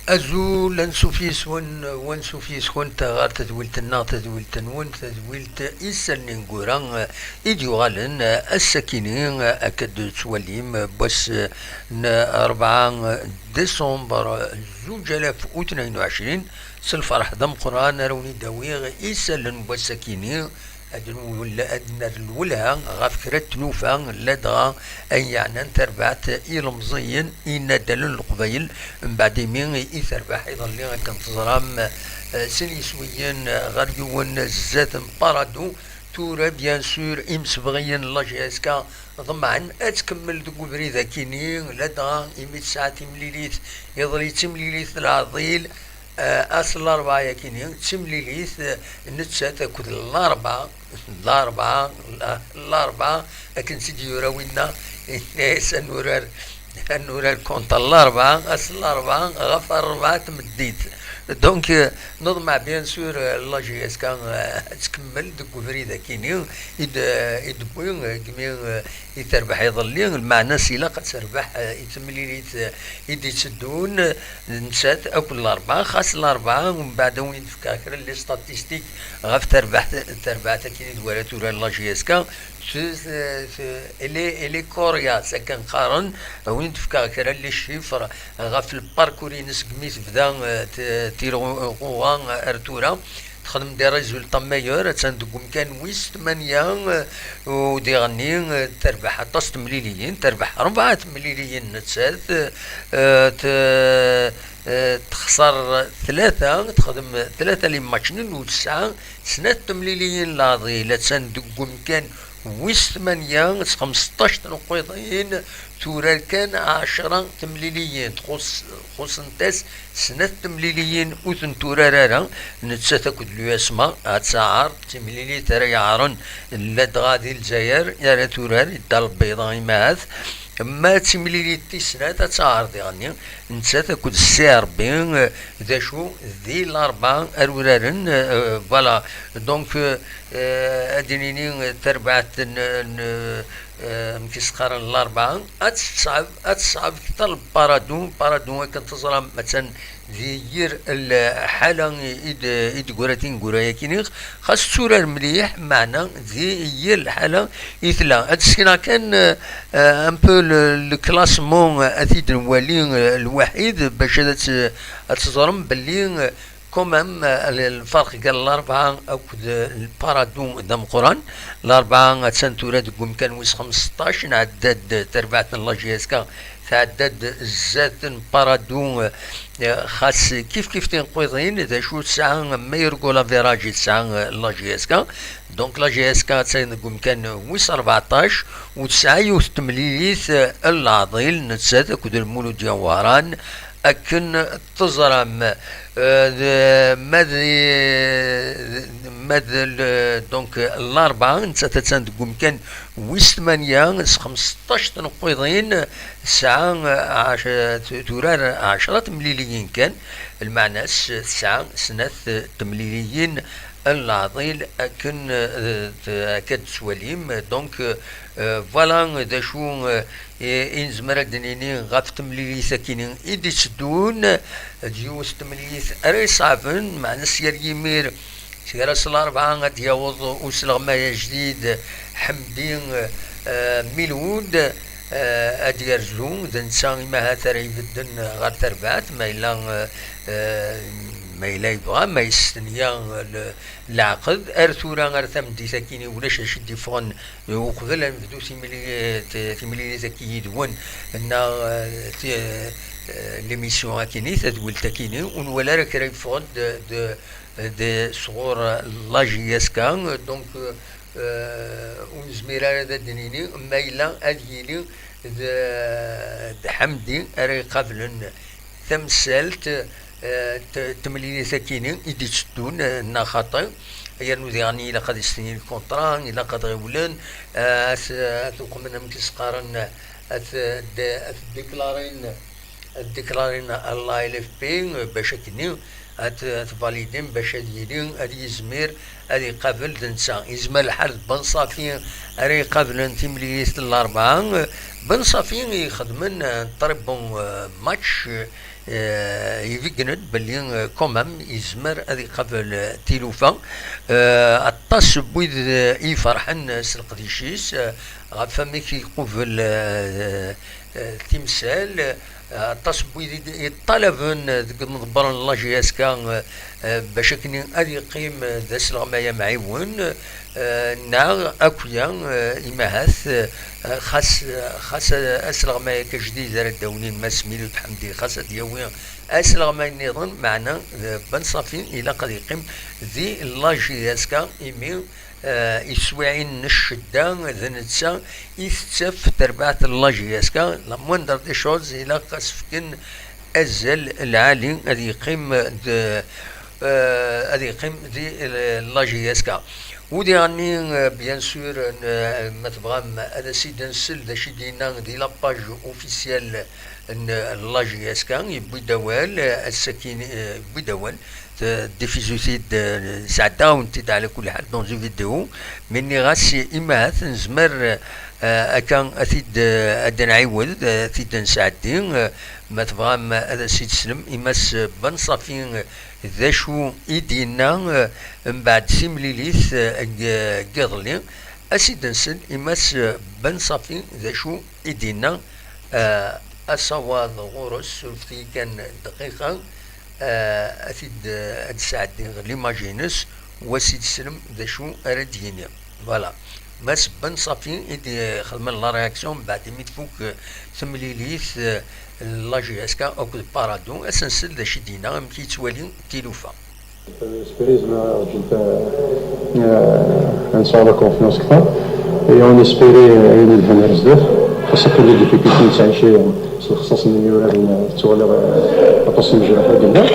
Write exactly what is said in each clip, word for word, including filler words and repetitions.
Azul, ansuf yis-wen, wansuf yis-kent ɣer tedwilt-nneɣ, tadwilt-nwen, tadwilt Isallen ineggura i d-yuɣalen ass-akini, akka d-tettwalim, n wass n rebɛa décembre zuǧ alaf u tnayen u ɛecrin, s lferḥ d ameqqran ara wen-id-awiɣ isallen n wass-akini, ad nwel-, ad nerr lwelha ɣef kra n tlufa, ladɣa ayen yeɛnan tarbaɛt ilemẓiyen, inaddalen n Leqbayel, mbeɛd imi i terbeḥ iḍelli, akken teẓram, eh, sin yiswiyen, eh, ɣer yiwen zdat n Parado. Tura, bien sûr, imsebɣiyen n la J S K ḍemɛen ad tkemmel deg ubrid akini, ladɣa imi tesɛa timlilit, iḍelli d timlilit n leɛḍil, eh, ass n larebɛa yakini, d timlilit, eh, nettat akked larebɛa, larebɛa, la-, larebɛa, akken tt-id-yura winna, yenna-yas ad nurar, ad nurar contre larebɛa, ass n larebɛa, ɣef rebɛa tmeddit. Donc, eh, neḍmeɛ, bien sûr, eh, la J S K, eh, ad tkemmel deg ubrid akini, i d-, i d-wwi, eh, gmi, eh, i terbeḥ iḍelli, lmeɛna-s ilaq ad terbeḥ, eh, i temlilit, eh, i d-itteddun, eh, nettat akked larebɛa, xas larebɛa, umbeɛd ad wen-id-fkeɣ kra n les statistiques ɣef terbeɛt, terbeɛt akini d wara tura la J S K, t-, t-, elle est, elle est coriace, akken qqaren, ad wen-id-fkeɣ kra n les chiffres ɣef le parcours-ines segmi tebda, eh, t-, tirɣuɣa ar tura. Texdem des résultats meilleurs, attan deg umkan wis tmanya, eh, u diɣenni, eh, terbeḥ aṭas temliliyin, terbeḥ rebɛa temliliyin nettat, eh, t-, eh, texṣer tlata, texdem tlata les matchs nuls u tesɛa snat temliliyin leɛḍil, attan deg umkan wis tmanya s xemseṭṭac tneqqiḍin, turar kan ɛecra temliliyin, txuṣ-, xuṣṣent-as snat temliliyin ur tent-turar ara, nettat akked l'U S M A, ad taɛer timlilit ara yaɛren ladɣa di Lezzayer, ara turar Idda Lbeyḍa imahat, ma d timlilit tis snat ad taɛer diɣenni, nettat akked C R B, eh, d acu, di larebɛa ara uraren, eh, voilà. Donc, eh, eh, ad d-nini, eh, tarbaɛt n, n, eh, amek i s-qqaren, larebɛa, ad teṣɛeb, ad teṣɛeb kter Parado, Parado akken teẓram attan di yir lḥala i d-, i d-gura tineggura-yakini, xas tetturar mliḥ, meɛna di yir lḥala i tella. Ad d-sekneɣ kan, eh, eh, un peu le, le classement, eh, ad t-id-nwali, eh, lwaḥid, bac ad tt-, ad teẓrem belli, eh, quand même, eh, lferq gar larebɛa akked, eh, Parado d ameqqran. Larebɛa attan tura deg umkan wis xemseṭṭac, nɛedda-d tarbaɛt n la J S K, tɛedda-d zdat n Parado, eh, xas kif kif tineqqiḍin, d acu tesɛa meilleur goal average i tesɛa, eh, la J S K. Donc la J S K attan deg umkan wis rbeɛṭac, u tesɛa yiwet temlilit, eh, n leɛḍil, nettat akked Lmuludya Wehran, akken teẓram, eh, d-, ma d-, ma d-, l-, donc, larebɛa, nettat attan deg umkan wis tmanya, s xemseṭṭac tneqqiḍin, tesɛa, eh, ɛec-, turar ɛecra temliliyin kan, lmeɛna-s tesɛa snat temliliyin n leɛḍil akken, eh, t-, akka d-tettwalim. Donc, eh, voilà d acu, eh, i, i nezmer ad d-nini ɣef temlilit akini i d-itteddun. D yiwet temlilit ara iṣeɛben, meɛna s yal yimir, gar ass n larebɛa ad d-yaweḍ usleɣmay ajdid, Ḥemdi, eh, Milud, eh, ad d-yerzu, d netta imahat ara ibedden ɣer terbaɛt, ma yella, eh, eh, ma yella yebɣa, ma yestenya, eh, le-, leɛqed. Ar tura, ar tameddit akini, ulac d acu i d-iffɣen, eh, uqbel ad nebdu timli-, eh, t-, timlilit akini yid-wen, neɣ, eh, ti-, eh, l'émission akini, tadwilt akini, ur nwala ara kra yeffɣen d, d, d sɣur la J S K, donc, eh, ur nezmir ara ad d-nini, ma yella ad yili d, d Ḥemdi ara iqablen tamsalt, eh, t-, temlilit akini i d-itteddun, eh, neɣ xaṭi, yernu diɣen ilaq ad istenyi lkuntra, ilaq ad ɣiwlen, eh, ad, ad uqmen amek i s-qqaren, ad, ad, ad diklarin, ad diklarin ɣer la L F P, eh, bac akkenni ad, ad validin, bac ad yili, ad yizmir ad iqabel d netta. Yezmer lḥal d Ben Safi ara iqablen timlilit n larebɛa. Ben Safi ixedmen, eh, très bon, eh, match, eh, Eh, ibeggen-d belli, eh, quand même yezmer ad iqabel, eh, tilufa. Eh, aṭas n wid, eh, i iferḥen, eh, s leqdic-is, eh, ɣef wamek iqubel, eh, eh, timsal, eh, aṭas n wid i d-, iṭalaben, eh, deg imeḍebbren n la J S K, eh, eh, bac akken ad yeqqim, eh, d asleɣmay amɛiwen, eh, neɣ akya, eh, imahat, eh, xas, xas, eh, asleɣmay-agi ajdid ara d-awin Mass Milud Ḥemdi, xas ad d-yawi asleɣmay nniḍen, meɛna, eh, Ben Safi ilaq ad yeqqim di la J S K, imi, eh, iswiɛin n ccedda d netta i tettaf terbaɛt n la J S K. La moindre des choses, ilaq ad s-fken azal lɛali, ad yeqqim d, eh, ad yeqqim di, eh, la J S K. U diɣenni, eh, bien sûr, n-, ma tebɣam ad as-id-nsel d acu i d-yenna di la page officielle n la J S K, yewwi-d awal, eh, ass-agi, eh, yewwi-d awal, t-, diffuzu-t-id, eh, sɛeddaɣ-awen-t-id ɛla kulli ḥal dans une vidéo, mi nniɣ-as imahat nezmer, eh, akka ad t-id, eh, ad d-nɛiwed, eh, ad t-id-nsɛeddi, eh, ma tebɣam ad as-id-teslem i Mass Ben Safi, eh, d acu i d-yenna, eh, mbeɛd timlilit, eh, n, n yiḍelli. Ad as-id-nsel i Mass Ben Safi d acu i d-yenna, eh, asawaḍ ɣur-s, surfet-iyi kan dqiqa, eh, ad t-id, ad d-sɛeddiɣ l'image-ines, u ad as-id-teslem d acu ara d-yini. Voilà. Mass Ben Safi i d-ixedmen la réaction mbeɛd imi tfuk, eh, temlilit, eh, n la J S K akked Parado. Ad as-nsel d acu i d-yenna, amek i yettwali tilufa. Espérer زعما رجلت، آه، نسعى la confiance أكثر. Et on espérer ayen yelhan ar zdat. خاصة les difficultés نتعيشي s lexṣaṣ n yimyuraren, tettwaliḍ, آه، aṭas n lejraḥ i yellan.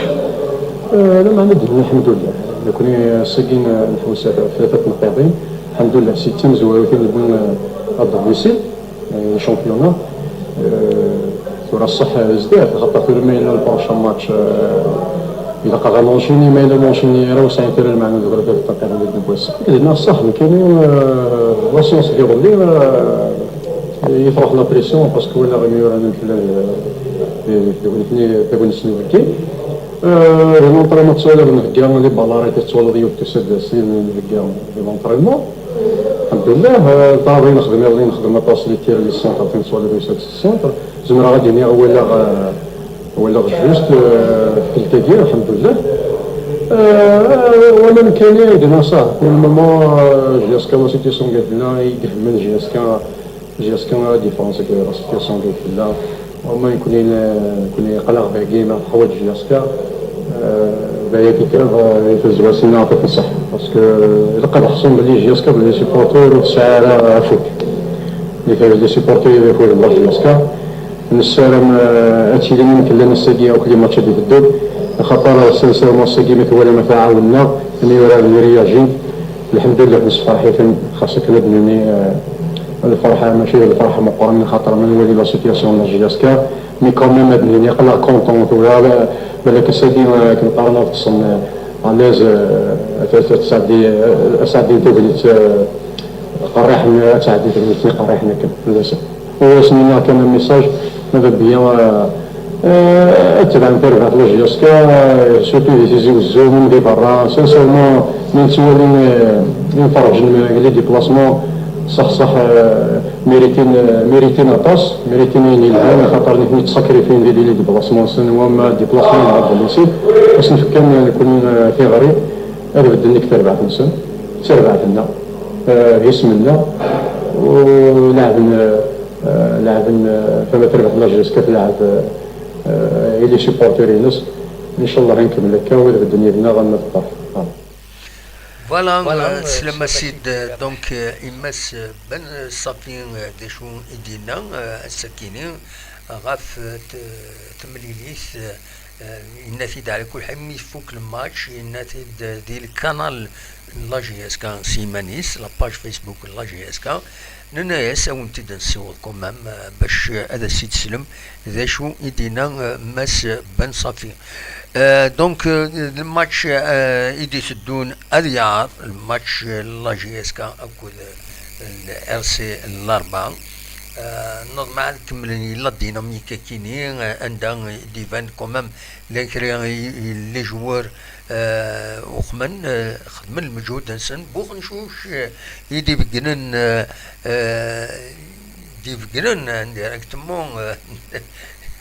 آه، lameɛna ddin الحمد لله. Nekni ass-agi n-, nḥewwes ar tlata tneqqiḍin. الحمد لله, si d tamezwarut i newwi, آه, الدوميسيل. آه، championnat. آه، tura ṣṣeḥ zdat, xaṭer tura ma yella le prochain match, آه، ilaq ad ننشيني, ma yella ننشيني ara ur sɛint ara lmeɛna deg tlata tneqqiḍin deg wass. Dinna ṣṣeḥ, nekkini, آه، la séance n yiḍelli, آه, i truḥ la pression, parce que walaɣ imyuranen fell-, آه, di, di, di, tagnit n uheggi. آه، di l'entraînement tettwaliḍ nhegga les balles arrêtées, tettwaliḍ yiwet tusa-d syin nhegga di l'entraînement. الحمد لله، آه، ضروري نخدم، يلا نخدم aṭas les tirs, les centres, كنت صوالح يسات السونتر. زعما غادي ني ولا غ-، ولا غ-، juste، آه، في التاكي، الحمد لله. آه، وانا مكاني عندنا صح، pour le moment، آه، جي اس كا la situation قالت لنا يقهمن جي اس كا، جي اس كا ديفونس كي la situation قالت لنا. وما يكون، يكون يقلق بهاكي ما حوايج جي اس كا. آه، بهاكي كان، آه، يفز واسنا عطيك الصح. Parce que إلا قد حصل بلي جي اس كا بلي سيبورتور وتسعى على فوت. اللي كان لي سيبورتور يدير فوق البلاص جي اس كا. نسالم، آه، هادشي اللي يمكن لنا الساقية وكل ماتش اللي في الدور. خاطر سانسيرمون الساقية ما توالى ما تعاوننا. اللي يورا اللي رياجي. الحمد لله، بصح فرحيت، خاصة كنا بنيني، آه، الفرحة ماشي الفرحة مقرنة، خاطر ما نولي la situation لا جي اس كا. Mais quand même هاد النيني قلق كونطون ثورة، بالك ساكي، آه، كنقارن تصن، آه، à l'aise، آه، تسعدي، آه، سعدي تبني، آه، قريح من، تسعدي تبني قريح كن للأسف. وسمينا كان ميساج، ماذا بيا، آه، آه، اتبع نتاع بعض لا جي اس كا، آه، surtout دي تيزي وزو من دي برا، سانسيرمون، من تسوالي، آه، نتفرج لي ديبلاسمون، صح، صح، آه، ميريتين، آه، ميريتين اطاس، ميريتين يعني الهام، خاطر نحن تساكريفين دي لي ديبلاسمون سن وما ديبلاسمون مع الدليسي، بس نفكر نكون، آه، في غريب، هذا بدل نكتر بعد نسن، تربع لنا، آه، اسمنا، ولعبنا، آه، لعبنا، آه، فما تربح لا جي اس كا تلعب، آه، آه، إلي سيبورتور ينس. إن شاء الله غنكمل هكا، وإذا بالدنيا بنا غنطلع. آه. Voilà, voilà, euh, euh, تسلم سلام أسيد. سيدي. Donc, euh, Immas, euh, Ben Safi, euh, d acu i d-yenna, euh, ass-akini, ɣef, euh, t-, temlilit, euh, euh, yenna-t-id ɛla kul ḥal, mi ifuk lmatch, yenna-t-id, euh, di lkanal n la J S K s yiman-is, la page Facebook n la J S K. Nenna-yas, ad wen-t-id-nessiweḍ quand même, euh, bac, euh, ad as-id-teslem d acu i d-yenna, euh, Mass Ben Safi. Euh, donc, euh, lmatch, euh, i d-iteddun ad yeɛreḍ, lmatch, euh, n la J S K akked, euh, l-R C Larba. Neḍmeɛ ad kemmlen i la dynamique akini, eh, anda i d-iban quand même la kra i, i les joueurs, eh, uxmen, eh, xedmen lmeǧhud-nsen. Buxencuc, eh, i d-ibeggnen, eh, eh, d-ibeggnen, eh, indirectement, eh,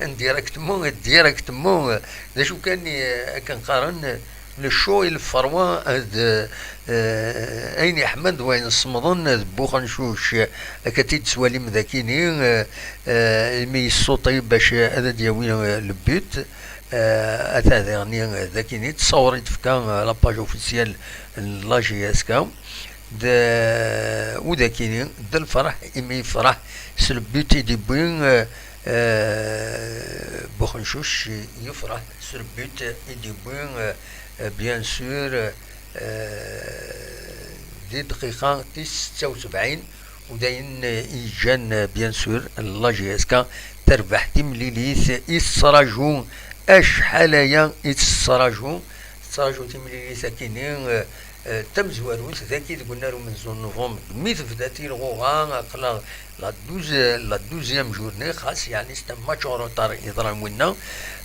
indirectement, directement, eh, d acu kan, eh, akken qqaren, eh, le chaud et le froid, eh, d, eh, ayen iḥman d wayen semmḍen, eh, d Buxencuc. Akka tt-id-tettwalim dakini, eh, eh, imi yessuṭi bac ad d-yawi, eh, le but. Eh, ata diɣenni, eh, dakini, ttṣawur i d-tefka, eh, la page officielle n la J S K. D, u dakini, d lferḥ, imi yefreḥ s le but i d-iwwi, eh, eh, Buxencuc yefreḥ s le but i d-iwwi, eh, eh, bien sûr, eh, di dqiqa tis setta u sebɛin, u d ayen, eh, i yeǧǧan, eh, bien sûr, la J S K terbeḥ timlilit i tettraǧu acḥal aya i tettraǧu. Tettraǧu timlilit akini, eh, eh, tamezwarut, dagi deg unnar umenzu n novembre, mi tebda tilɣuɣa, aql-aɣ la douze, la douzième journée, xas, yeɛni, c'est un match en retard yeḍran winna.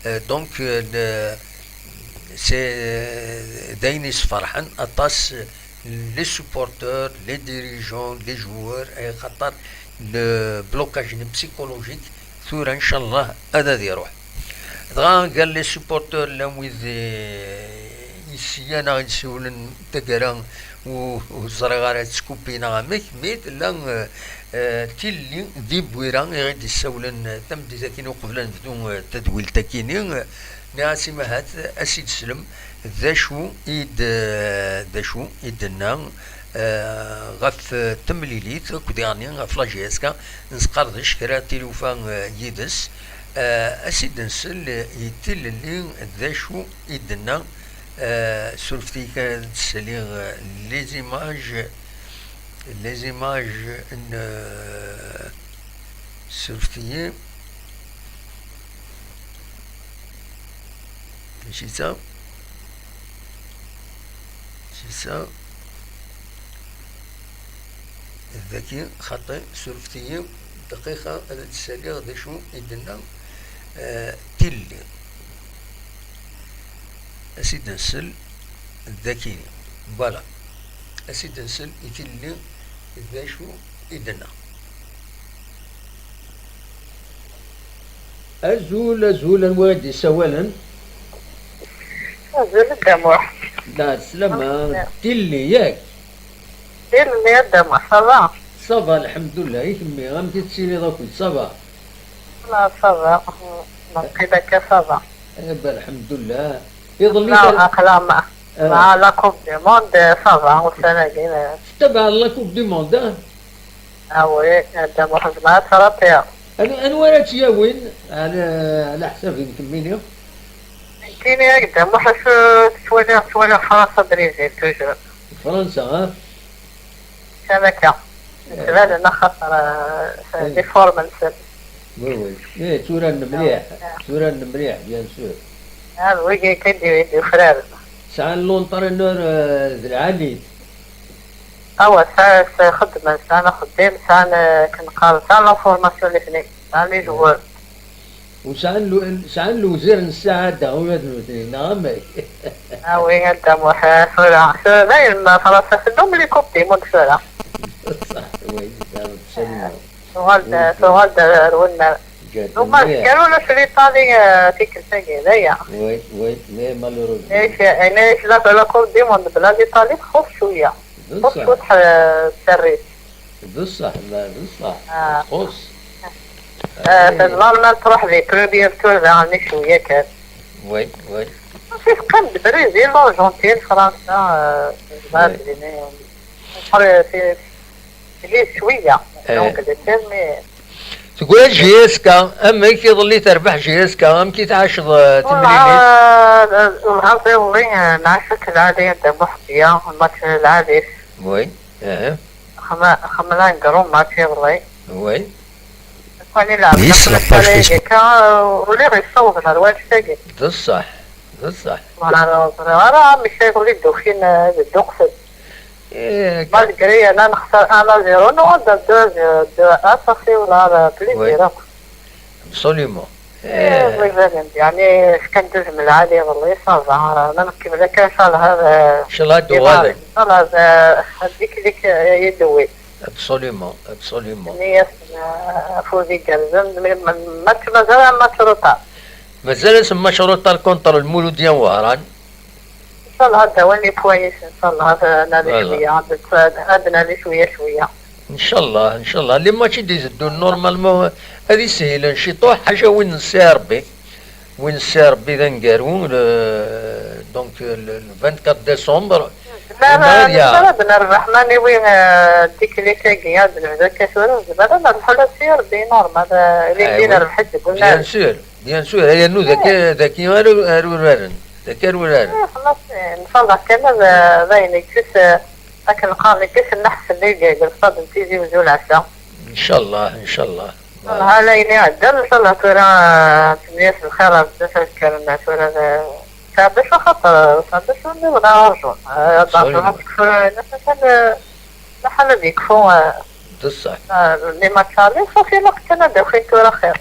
Eh, donc, eh, le, c'est, eh, d ayen yesferḥen aṭas, les supporters, les dirigeants, les joueurs, eh, xaṭer le blocage-nni psychologique, tura, ncallah, ad, ad iruḥ. Dɣa, gar les supporters, llan wid, eh, i syan aɣ-d-siwlen taggara, u-, ur ẓriɣ ara ttkuppi neɣ amek, mi tella, eh, eh, tilli di Bwira i ɣ-d-issawlen, eh, tameddit-akini uqbel ad nebdu, eh, tadwilt-akini, eh, nniɣ-as i Mahat, a s-id-slem, d acu i d-, d acu i d-tenna, eh, ɣef, eh, temlilit, akked diɣenni ɣef la J S K, nesqerdec kra tilufa, eh, yid-s. Eh, a s-id-nsel i tilelli d acu i d-tenna, eh, surfet-iyi kan ad d-ssaliɣ, eh, les images, les images n, eh, surfet-iyi. Mačči d ta. Mačči d ta. Dagi xaṭi, surfet-iyi. Dqiqa, ad d-ssaliɣ d acu i d-tenna, eh, tilelli. A s-id-nsel dagi. Voilà. A s-id-nsel i tilelli d acu i d-tenna. Azul, azul, anwa i d-isawalen? Azul, a Dda Muḥ. La, slama, tilelli, yak? Tilelli, a Dda Muḥ, ça va? Ça va, lḥemdullah. I kemmi, amek i tettiliḍ akked, ça va? La, ça va. Naqil akka, ça va. Eh ben, lḥemdullah. Iḍelli la, aql-aɣ ma-, ah, la Coupe du Monde, ça va, ussan-agi, eh. Tettabaɛeḍ la Coupe du Monde, ah? Ah oui, a Dda Muḥ, zemreɣ ad tt-ratiɣ. Anu-, anwa ara tt-yawin, ɛla, ɛla ḥsab-im kemmini? Nekkini, a Dda Muḥ, acu ttwaliɣ, ttwaliɣ Fransa, Brizil, toujours. Fransa, ah? Kan akka. Nettbanen axaṭer, eh, di forme-nsen. Oui, oui. Eh, tturaren mliḥ. Ah. Tturaren mliḥ, bien sûr. Ah, d wigi kan d, d yufraren. Sɛan l'entraîneur, eh, d lɛali. Awa, sɛan, sɛan, xeddmen, sɛan axeddim, sɛan, eh, akken qqaren, sɛan la formation nitni, sɛan les joueurs. U sɛan lu-, sɛan lewzir n ssaɛa da, ula d nutni, neɣ amek? Ah oui, a Dda Muḥ, tura, tura dayen Fransa tennum les coupes du monde tura. Ṣṣeḥ, oui, ya Rebbi, salim. Tuɣal-d, tuɣal-d ar wennar. Dommage, kan ulac l'Italie, eh, tikkelt-agi, d aya. Oui, oui, mais malheureusement. Ayen, ayen, la, la Coupe du Monde bla l'Italie txuṣ cwiya. Txuṣ cwiṭ, eh, tserrit. D ṣṣeḥ, la, d ṣṣeḥ. Ah. Txuṣ. Ah, l'Allemagne tṛuḥ di premier tour daɣen i cwiya kan. Oui, oui. Teqqim-d Brizil, l'Argentine, Fransa, eh, oui. Tili cwiya. Eh. Donc, les termes. Teggra J S K, amek iḍelli terbeḥ J S K, amek i tɛaceḍ, eh, timlilit? Wellah, eh, wellah, iḍelli, eh, nɛac akk lɛali, a Dda Muḥ, ya, match lɛali. Oui, eh. Xemla, xemla n gru match iḍelli. Oui. Nekkni leɛben yes, aṭas la page Facebook. Akka, ur lliɣ yessawḍen ar wannect-agi. D ṣṣeḥ, d ṣṣeḥ. Ur ẓriɣ ara amek iḍelli d-ukin, eh, ad dduqsen. Eh, malgré yerna nexser un à zéro, nuɣal-d deux à deux, ça fait wala plaisir akk. Absolument. Eh, ẓẓiẓagen, yeɛni fkan-d udem lɛali iḍelli, ça va, ma nkemmel akka, ncallah ad, ncallah ad d-uɣalen. Ncallah ad, ad d-iklik, eh, yedwi. Absolument, absolument. Nniya-s, eh, afud igerrzen, ma, ma, mazal am match retard. Mazal-as match retard contre Lmuludya n Wehran. Ncallah ad d-awin les points, ncallah ad nali cwiya, ad, ad nali cwiya cwiya. Ncallah, ncallah. Les matchs i d-iteddun normalement ad ishilen ciṭuḥ, ḥaca win n Si Ṛebbi. Win n Si Ṛebbi d aneggaru, le, donc le, le vingt-quatre décembre. Nezmer, nezmer ad nerbeḥ ma niwi, euh, tiklit-agi, ad nebdu akka tura, nezmer ad nerbeḥ ula d Si Ṛebbi, normal, euh, lindi nerbeḥ-d deg unnar. Bien sûr, bien sûr, ay annu daki, daki ara, ara uraren. Daki ara uraren. Eh, xlaṣ, eh, ncallah kan ad, d ayen yekkes, eh, akken qqaren, yekkes nneḥ fell-i deg, deg leqsad n Tizi Wezzu Leɛca. Ncallah, ncallah. Ncallah, ala ayen iɛeddan, ncallah tura, eh, temyas lxir ar zdat ad kkren tura d, sɛeddac axaṭer, sɛeddac ur niwna arjun. Eh, ad arjun ad tekfu, eh, nafas ad, eh, laḥal ad yekfu, eh, d ṣṣeḥ. Eh, les matchs aller, safi ilaq kan ad d-akin tura xir.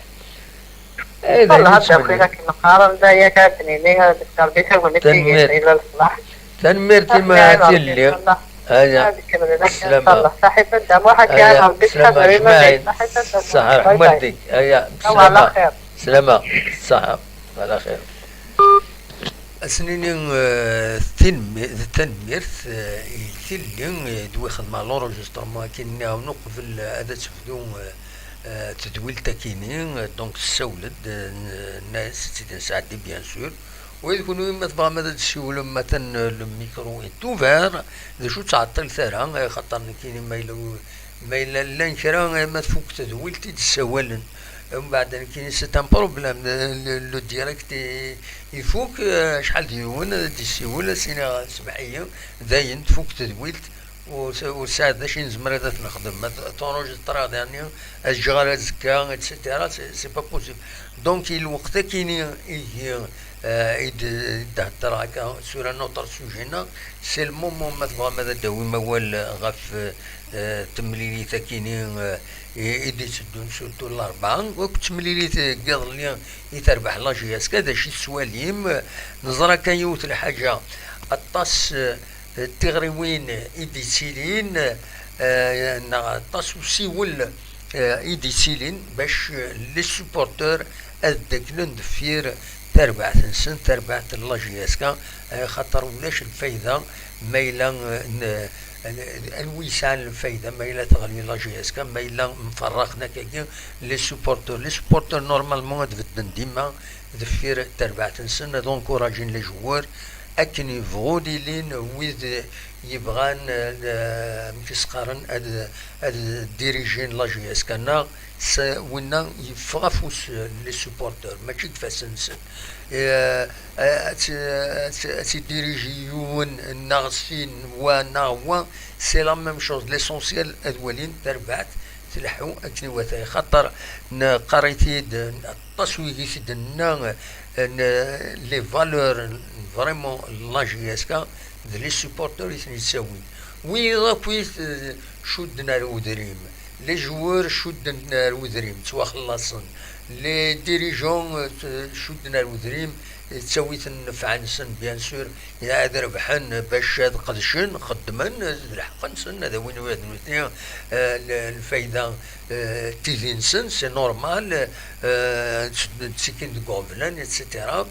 Eh, d ayen i ttmenniɣ. Ncallah ad d-akin akken qqaren, d aya kan ad d-nini, ad d-terbi tagnit i, tanemmirt, ila leṣlaḥ. Tanemmirt i Maɛtilli. Aya, ad kemmlen akken, ncallah. Saḥiba Damuḥ, akka aya, Rebbi sslam yesḥader iman-is. Ajmaɛin. Saḥiba Damuḥ. Ṣṣeḥ, ṛeḥma Rebbi. Aya, ala xir. Sslam. Ṣṣeḥ. Ala xir. Ad s-nini, eh, tinmi-, tanemmirt, eh, i Tilli, eh, d wi xedmeɣ l'enregistrement akken nniɣ-awen uqbel, eh, ad tebdu, eh, eh, tedwilt akini, eh, donc tessawel-d, eh, n-, nna-as ad tt-id-nesɛeddi, bien sûr. Ula d kunwi ma tebɣam ad d-tessiwlem, atan, eh, le micro est ouvert, d acu ur ttɛeṭṭilet ara, eh, xaṭer nekkini ma yella u-, ma yella llan kra, eh, ma tfuk tedwilt i d-ssawalen. Mbeɛd nekkini c'est un problème, eh, le, le direct i-, ifuk, eh, acḥal d yiwen ad d-yessiwel, ad s-iniɣ semmeḥ-iyi, dayen tfuk tedwilt, ur s-, ur sɛiɣ d acu i nezmer ad t-nexdem. Ma t-, tunrejistriɣ daɣen, ad ǧǧeɣ ar azekka, et cetera, c'est, c'est pas possible. Donc, i lweqt akini ihi, euh, i d-, i d-heddreɣ akka sur un autre sujet-nneɣ, c'est le moment ma tebɣam ad d-tawim awal ɣef, euh, temlilit akini, euh, i, i d-iteddun surtout Larebɛa, akk temlilit, euh, n yiḍelli i terbeḥ la J S K, d acu i tettwalim? Neẓra kan yiwet lḥaǧa, aṭas, euh, d tiɣriwin i d-yettilin, eh, neɣ aṭas usiwel, eh, i d-yettilin bac, eh, les supporteurs ad ddaklen deffir tarbaɛt-nsen, tarbaɛt n la J S K, eh, xaṭer ulac lfayda ma yella, eh, n-, n-, anwi yesɛan lfayda ma yella teɣli la J S K, ma yella mferraqen akkagi les supporteurs. Les supporteurs normalement ad bedden dima deffir tarbaɛt-nsen, ad encouragin les joueurs akken yebɣu ad ilin wid yebɣan, eh, amek i s-qqaren, ad, ad dirijin la J S K-nneɣ, s-, winna yeffeɣ afus, eh, les supporteurs, mačči deg ifassen-nsen. Eh, eh, ad t-, ad t-, ad t-idiriji yiwen neɣ sin, wa neɣ wa, c'est la même chose. L'essentiel ad walin tarbaɛt tleḥḥu akken iwata, xaṭer neqqar-it-id, aṭas wigi t-id-nenna, n-, les valeurs vraiment n la J S K d les supporteurs i ten-yettawin. Wiyaḍ akk i t-, cudden ar udrim, les joueurs cudden ar udrim, ttwaxellaṣen, les dirigeants, eh, cudden ar udrim, ttawi-ten nnfeɛ-nsen, bien sûr, ad rebḥen bac ad qedcen, xeddmen, d lḥeqq-nsen, ad awin ula d nutni, eh, l-, lfayda, eh, d tidi-nsen, c'est normal, eh, ttikin deg uɣeblan, et cetera.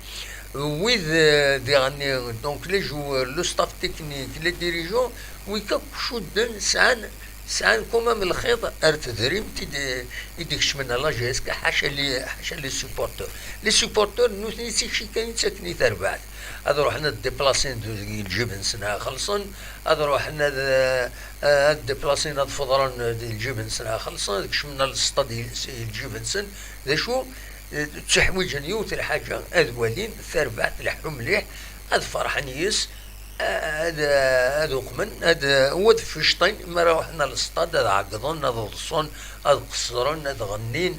Wid, eh, diɣen, donc, les joueurs, le staff technique, les dirigeants, wid akk cudden, sɛan Sɛan quand même lxiḍ ar tedrimt i d-, i d-ikecmen la J S K, ḥaca les, ḥaca les supporteurs. Les supporteurs, nutni d tikci kan i ttaken i terbaɛt. Ad ruḥen ad déplacer-n deg lǧib-nsen ad xellṣen, ad ruḥen ad, eh, ad déplacer-n ad feḍren deg lǧib-nsen ad xellṣen, ad kecmen lestad i, i lǧib-nsen. D acu? Eh, ttuḥwiǧen yiwet lḥaǧa, ad walin tarbaɛt tleḥḥu mliḥ, ad ferḥen yis, ad, ad uqmen, ad, u ad ficṭin, mi ara ruḥen ar lestad, ad ɛeggḍen, ad ḍsen, ad qeṣṣren, ad ɣennin.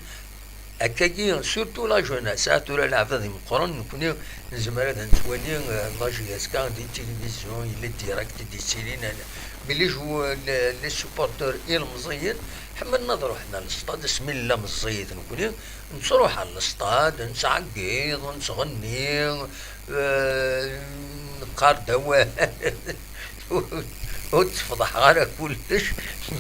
Akkagi, surtout la jeunesse, ah, tura leɛbad imeqqren, nekni nezmer ad nettwali, eh, la J S K di tilivizyu, yella direct i d-yettilin, eh, Mais les joueurs, les, les supporters ilemẓiyen ḥemmlen ad ruḥen ɣer lestad, asmi nella meẓẓiyit nekkni, nettruḥ ɣer lestad, nettɛeggiḍ, nettɣenni, eh, neqqar-d awal. Ur, ur d-sfeḍḥeɣ ara kullec,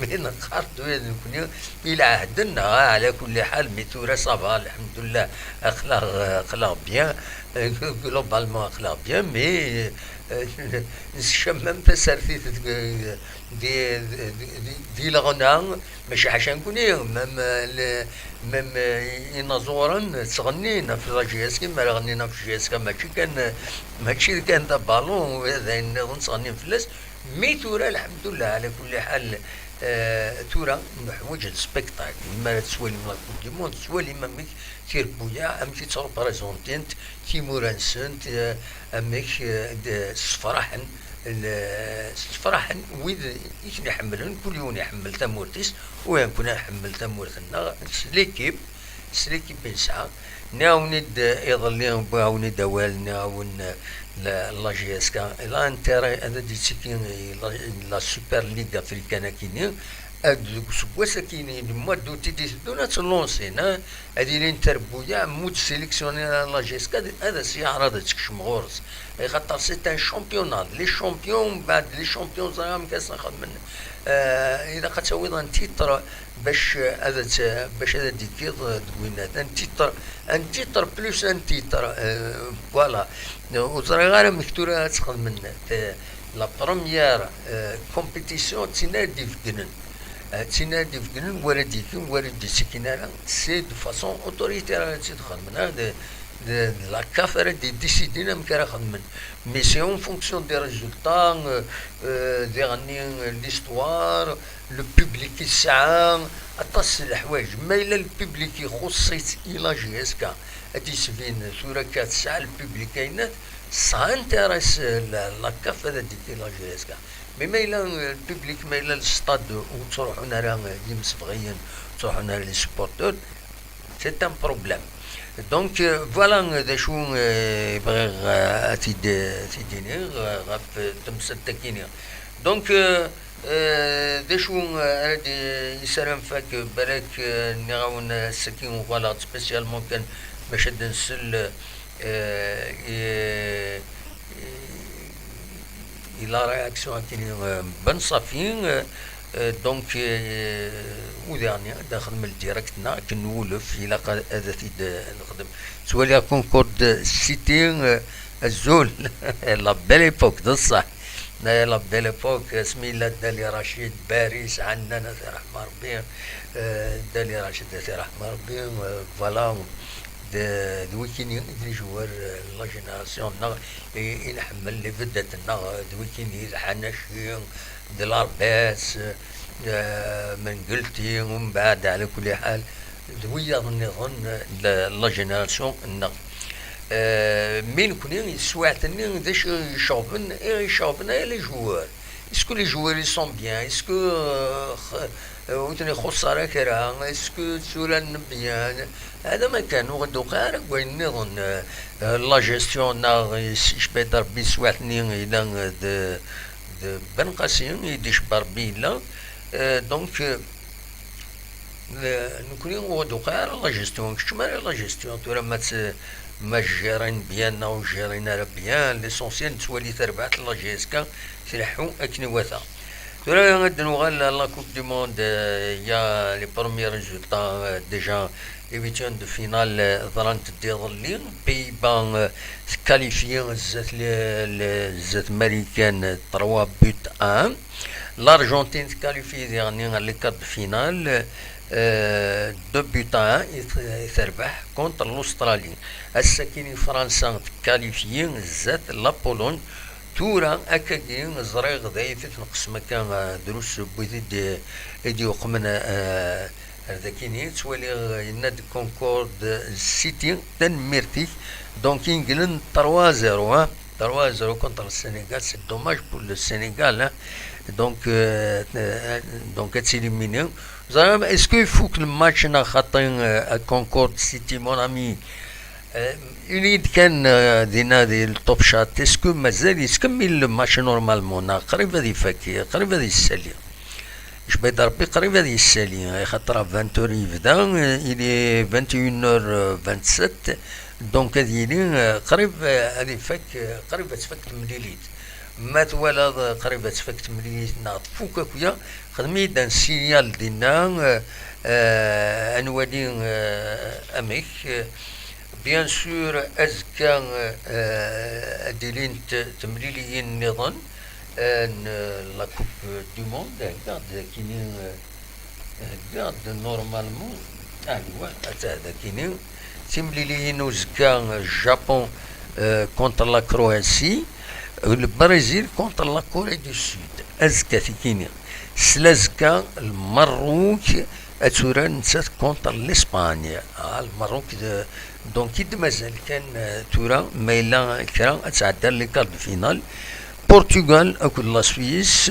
mi neqqar-d wid nekkni i lɛehd-nneɣ, ah, ɛla kulli ḥal, mi tura ça va, lḥemdullah, aql-aɣ, aql-aɣ bien, eh, globalement aql-aɣ bien, mais, eh, nescamam tasertit deg, di, di, di, di leɣna, mačči ḥaca nekkni, même, eh, le, même, eh, inaẓuren ttɣennin ɣef la J S K, mi ara ɣennin ɣef J S K, mačči kan, mačči kan d abalun, d ayen nniḍen ttɣennin fell-as, mais tura, lḥemdullah, ɛla kulli ḥal, eh, tura neḥwaǧ spectacle. Mi ara tettwalim la Coupe du Monde, tettwalim amek tirebbuyaɛ, amek i ttreprezentint timura-nsent, eh, amek, eh, d-, ssefraḥen, l-, ssefraḥen wid i ten-iḥemmlen, kul yiwen iḥemmel tamurt-is, u nekkni nḥemmel tamurt-nneɣ s l'équipe, s l'équipe i nesɛa. Nniɣ-awen-id iḍelli, wwiɣ-awen-id awal, nniɣ-awen, eh, la, la J S K, elle a intérêt ad d-ittiki i la, la Super League africaine akini, ad deg useggas akini, le mois d'août i d-iteddun, ad tt-lansin, hein, ad ilin trebbuyaɛ, mu d-sélectionner la J S K, ad, ad as-yeɛreḍ ad tekcem ɣur-s. Axaṭer c'est un championnat, les champions, mbeɛd les champions, ẓriɣ amek ad sen-xedmen. Eh, ilaq ad tawiḍ un titre bac, eh, ad tt-, bac ad d-ikkiḍ, eh, deg winnat. Un titre, un titre plus un titre, eh, voilà. Ur ẓriɣ ara amek tura ad tt-xedmen. Eh, la première, eh, compétition, d tin ara d-ibeggnen. Eh, d tin ara d-ibeggnen, wara d-ikkin, wara d-ittekkin ara, c'est de façon autoritaire ara tt-id-xedmen, ah, de, de, de la CAF ara d-idécidin amek ara xedmen. Mais c'est en fonction des résultats, euh, euh, diɣenni, euh, l'histoire, le public i tesɛa, aṭas n leḥwayeǧ. Ma yella le public ixuṣṣ-itt i la J S K, ad d-yesbin tura akka tesɛa le public ayennat, tesɛa intérêt, euh, la, la CAF ad d-tefk la J S K. Mais ma yella, euh, le public, ma yella le stade ur ttruḥun ara, euh, yimsebɣiyen, ur ttruḥun ara les supporters, c'est un problème. Donc, euh, voilà, euh, d acu, euh, bɣiɣ, euh, ad t-id-, ad t-id-iniɣ, euh, ɣef, euh, temsalt-agi-nni. Donc, euh, euh, d acu, euh, ara d-, yessaram Fak, euh, balak, euh, nniɣ-awen, euh, ass-agi uɣaleɣ-d spécialement kan bac ad nsel, euh, i, i, i la réaction akini, euh, n Ben Safi, euh, euh, donc, euh, udiɣ-nni ad axdem le direct-nneɣ akken nwulef, ilaq ad, ad t-id, euh, nexdem. Ttwaliɣ Concorde City, euh, azul, la belle époque, d ṣṣeḥ. La belle époque, asmi yella Dali Rachid, Baris, Annan, ad t-iṛḥem Ṛebbi, euh, Dali Rachid, ad t-iṛḥem Ṛebbi, euh, voilà. D, d wikini i d les joueurs, euh, la génération-nneɣ i, i nḥemmel, les vedettes-nneɣ, euh, d wikini, d Hanaci, d Larbès, euh, Mengelti, umbeɛd, ɛla kulli ḥal, d wiyaḍ nniḍen, euh, la, la génération-nneɣ. Euh, mais nekkni, taswiɛt-nni, d acu i ɣ-iceɣben, i ɣ-iceɣben ay les joueurs. Est-ce que les joueurs ils sont bien? Est-ce que, euh, x-, euh, ur ten-ixuṣṣ ara kra? Est-ce que tturaren bien? Hada ma kan, ur d-uqiɛ ara deg wayen nniḍen, euh, euh, la gestion neɣ is-, icebba-d Rebbi teswiɛt-nni yella, euh, d, d Ben Qasi, i d-icebba Rebbi yella. Euh, donc, euh, Euh, nekkni ur d-uqiɛ ara la gestion, keččem ara la gestion, tura ma tt-, ma gérin bien neɣ ur gérin ara bien, l'essentiel nettwali tarbaɛt n la J S K tleḥḥu akken iwata. Tura ad d-nuɣal à la Coupe du Monde, euh, il y a les premiers résultats, euh, déjà, les huitièmes de finale, euh, ḍrant-d iḍelli, Pays-Bas, euh, tqualifie zdat le, le, zdat Marikan, trois buts à un. L'Argentine tqualifie diɣenni ɣer les quarts de finale, euh, deux buts à un i t-, i terbeḥ contre l'Australie. Ass-agi Fransa tqualifie zdat la Pologne. Tura akkagi ẓriɣ d ayt i tneqsem akka, euh, drus n wid i d-, i d-yuqmen, euh, ar dakini. Ttwaliɣ, euh, yenna-d Concorde City, tanemmirt-ik. Donc, inglen trois zéro, hein. Trois zéro contre le Sénégal, c'est dommage pour le Sénégal, hein. Donc, euh, euh, donc, ad tt-éliminer. Ẓriɣ, est-ce que ifuk le match neɣ xaṭi, euh, à Concorde City, mon ami? Ini-d kan, euh, dinna di le Top Chat, est-ce que mazal yettkemmil le match normalement, neɣ qrib ad ifak, qrib ad yessali? Jbed Rebbi qrib ad yessali, axaṭer à vingt heures yebda, euh, il est vingt et une heures vingt-sept, donc ad yili, euh, qrib, euh, ad ifak, euh, qrib ad tfak temlilit. Ma twalaḍ, euh, qrib ad tfak temlilit neɣ tfuk akya, xdem-iyi-d un signal dinna, euh, euh, ad nwali, euh, amek. Bien sûr, azekka, euh, ad d-ilint temliliyin nniḍen, euh, n, euh, la Coupe du Monde, heggaɣ-d dakini, euh, heggaɣ-d normalement, ah, wa, attends, dakini, timliliyin uzekka, euh, Japon, euh, contre la Croatie, euh, le Brésil contre la Corée du Sud. Azekka tikini. S lazekka, le Maroc, ad turar nettat contre l'Espagne. Ah, le Maroc, de, donc, i d-mazal kan, euh, tura, ma yella kra, ad tɛeddi les quarts de finale. Portugal akked la Suisse,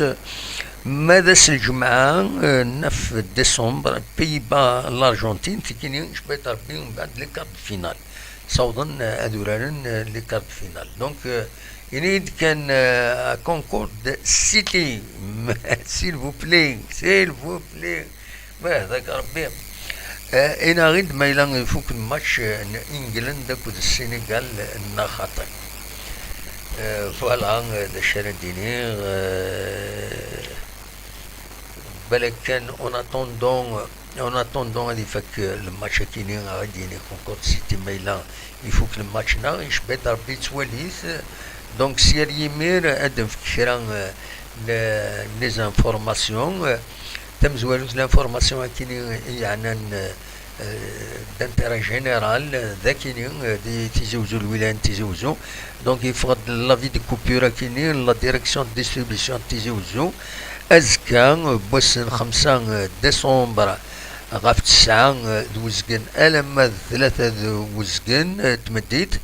ma d ass n lǧemɛa, euh, neuf décembre, Pays-Bas, l'Argentine, tikini, jbed Rebbi, mbeɛd les quarts de finale. Ssawḍen, euh, ad uraren, euh, les quarts de finale. Donc, euh, ini-yi-d kan, euh, à Concord City, s'il vous plaît, s'il vous plaît. Ma yehda-k Rebbi. Eh, inaɣ-id ma yella ifuk lmatch, eh, n England akked Senegal, eh, neɣ xaṭi. Eh, voilà, eh, d acu ara d-iniɣ, eh, balak kan, en attendant, en attendant ad ifak, eh, lmatch akini, ad d-yini Concord City ma yella ifuk lmatch-nneɣ, icba-d Rebbi yettwali-t. Donc, s yal yimir, ad d-nefk kra, eh, n, les informations, eh, tamezwarut, l'information akini i yeɛnan, eh, d'intérêt général, eh, d akini, eh, di Tizi Uzzu, lwilaya n Tizi Uzzu. Donc, yeffeɣ-d l'avis de coupure akini, la direction de distribution de Tizi Uzzu. Azekka, eh, n wass n xemsa, eh, décembre, ɣef tesɛa, eh, d uzgen alamma d tlata d uzgen, eh, tmeddit,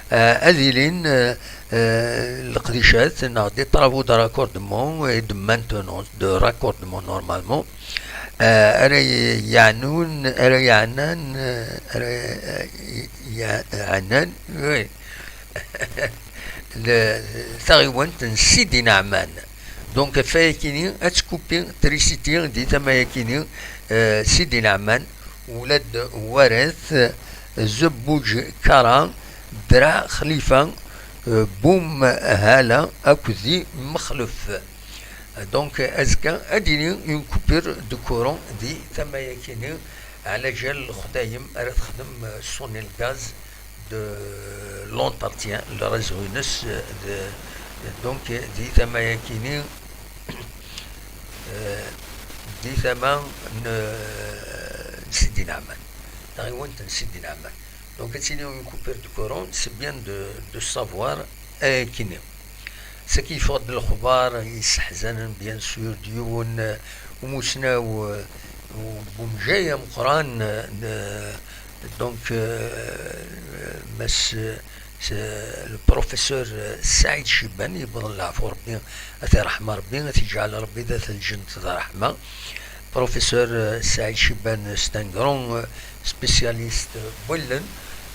eh, ad ilin, eh, eh, leqdicat neɣ des travaux de raccordement et de maintenance, de raccordement normalement, eh, ara y-, yeɛnun, ara yeɛnan, eh, ara, eh, yeɛnan, oui. Le, taɣiwant n Sidi Neɛman. Donc, ɣef wayakini, ad tkupi trisiti di tama-yakini, eh, Sidi Neɛman, ula d Warat, Zebbuǧ Kara, Draɛ Xlifa, eh, Bum Hala, akked di Mexlef. Donc, azekka, ad d-yili une coupure de courant di tama-yakini, ɛla ǧal lexdayem ara texdem, eh, Sonelgaz de l'entretien, le réseau-ines, eh, de, donc, eh, di tama-yakini, eh, di tama n, n Sidi Neɛman, taɣiwant n Sidi Neɛman. Donc, ad tili une coupure de courant, c'est bien de, de savoir, eh, kini. Saki yeffeɣ-d lexbar yesseḥzanen, bien sûr, d yiwen, eh, umusnaw, eh, u-, bumjay ameqqran, eh, n, donc, eh, Mass, eh, s-, le professeur, eh, Saïd Chiban, yewweḍ leɛfu Rebbi, ad t-iṛeḥm Rebbi, ad t-iǧɛel Rebbi d at lǧennet d ṛṛeḥma. Professeur, eh, Saïd Chiban, eh, c'est un grand, eh, spécialiste, eh, n wallen.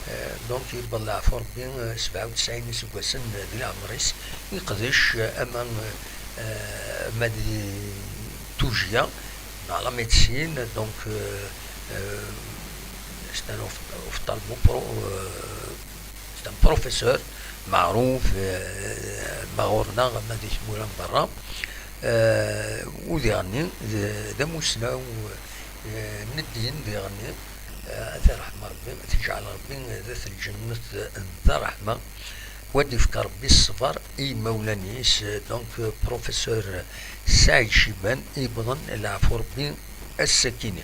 Eh, donc, yewweḍ leɛfu Rebbi, eh, sebɛa u tesɛin iseggasen, eh, di leɛmer-is, yeqdec, eh, ama, eh, eh, ama di tujya, dans la médecine, donc, eh, eh, c'est un oph-, ophtalmo pro, eh, c'est un professeur meɛruf, eh, ma ɣur-neɣ, ma di tmura n berra. Eh, u diɣenni, d, d amusnaw, eh, n ddin diɣenni, eh, ad t-iṛeḥm Rebbi, ad t-iǧɛel Rebbi d at lǧennet d ṛṛeḥma, u ad d-ifk Rebbi ṣṣber i yimawlan-is, eh, donc, eh, professeur Saïd Chiban, yewweḍen leɛfu Rebbi ass-akini.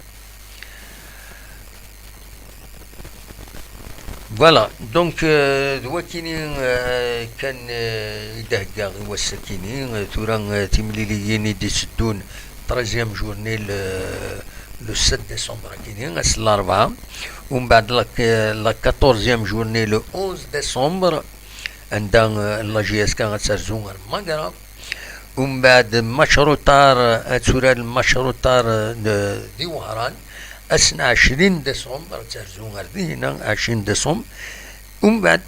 Voilà, donc, euh, d wakini, euh, kan, euh, i d-heggaɣ i wass-akini, euh, tura, euh, timliliyin i d-iteddun, treizième journée, le, le sept décembre akini, ass n larebɛa, umbeɛd la, la quatorzième journée, le onze décembre, anda, euh, la J S K ad terzu ar Magra. Umbeɛd match retard, ad turar match retard, eh, d, di Wehran. Ass n ɛecrin décembre, ad terzu ar dihina, ɛecrin décembre. Umbeɛd,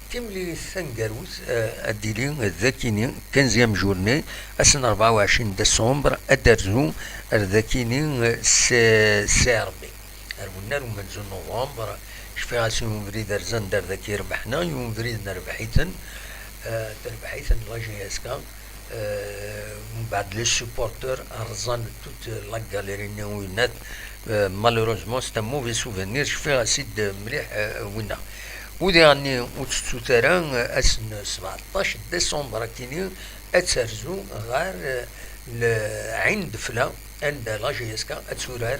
timlilit taneggarut, eh, ad d-tili d akini, quinzième journée, ass n rebɛa u ɛecrin décembre, ad d-terzu ar d akini, eh, C-, C R B. Ar wennar umenzu n novembre, cfiɣ-as i ubrid rzan-d ar daki, rebḥen-aɣ, i ubrid nerbeḥ-iten, eh, terbeḥ-iten la J S K. Eh, mbeɛd les supporters rẓan toute la galerie-nni, winnat, eh, malheureusement, c'est un mauvais souvenir, cfiɣ-as-id mliḥ, eh, winna. Udiɣ-nni ur tettut ara, eh, ass n sebɛeṭṭac décembre akini ad terzu ɣer, eh, le Ɛin Defla, anda la J S K ad turar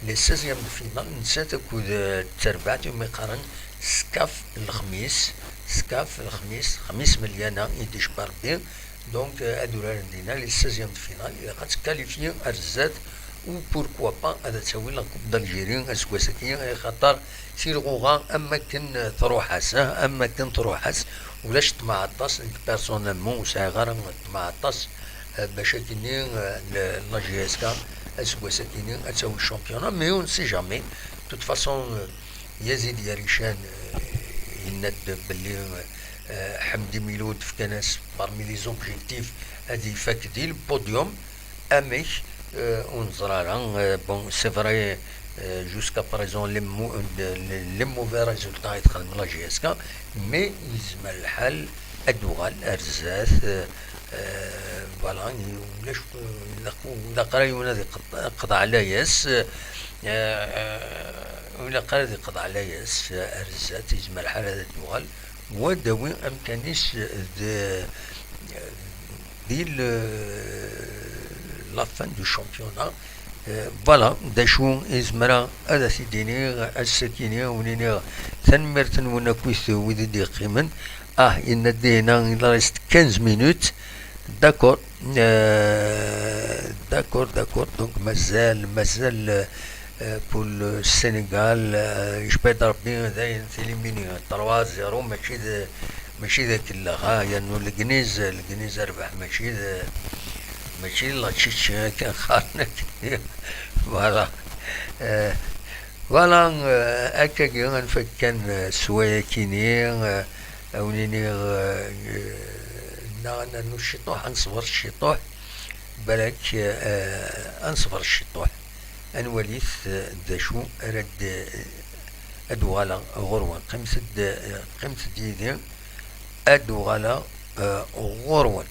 les seizièmes de finale, nettat akked, eh, terbaɛt umi qqaren Skaf Lexmis, Skaf Lexmis, Xmis Melyana i d-icebba Rebbi. Donc, euh, ad uraren dinna les seizièmes de finale, ilaq ad tkalifyi ar zdat, ou pourquoi pas ad tawi la Coupe d'Algérie aseggas-agi, axaṭer tilɣuɣa am akken truḥ-as, ah, am akken truḥ-as, ulac ṭṭmeɛ aṭas, nekk personnellement ur sɛiɣ ara ṭṭmeɛ aṭas, euh, bac akkenni, euh, le-, la J S K aseggas-akkenni ad tawi championnat, mais on ne sait jamais. De toute façon, euh, Yazid Yarican, euh, yenna-d belli, euh, Ḥemdi Milud fkan-as parmi les objectifs ad ifak di le podium. Amek? Euh, ur neẓri ara. Euh, bon, c'est vrai, euh, jusqu'à présent, les mo-, de-, les, les mauvais résultats i txedm la J S K, mais yezmer lḥal ad d-tuɣal ar zdat. Euh, euh, voilà, ulac, ilaq, ilaq ara yiwen ad iqeḍ-, iqḍeɛ layas. Euh, euh, ur ilaq ara ad iqḍeɛ layas, euh, ar zdat, yezmer lḥal ad d-tuɣal, wa d-tawi amkan-is d-, di le-, la fin du championnat. Euh, voilà, d acu i zemreɣ ad as-id-iniɣ ass-akini, wen-iniɣ tanemmirt-nwen akkit wid i d-yeqqimen. Ah, yenna-d dinna, il reste quinze minutes. D'accord. Euh, d'accord, d'accord. Donc, mazal, mazal, euh, pour le Sénégal, euh, icebba-d Rebbi dayen tilimini trois zéro, mačči d, mačči d akellex, ha, yernu Legniz, Legniz rbeḥ, mačči d, mačči d la Tchétchénie kan qqaren akken. Voilà. Euh, voilà, euh, akkagi, ad nfak kan, euh, s wayakini, euh, ad wen-iniɣ, euh, euh, neɣ ad nernu ciṭuḥ, ad neṣber ciṭuḥ, balak, euh, ad neṣber ciṭuḥ. Ad nwalit, eh, d acu ara d-, ad uɣaleɣ ɣur-wen. Qqimet-d, eh, qqimet-d yid-i, ad uɣaleɣ, eh, ɣur-wen.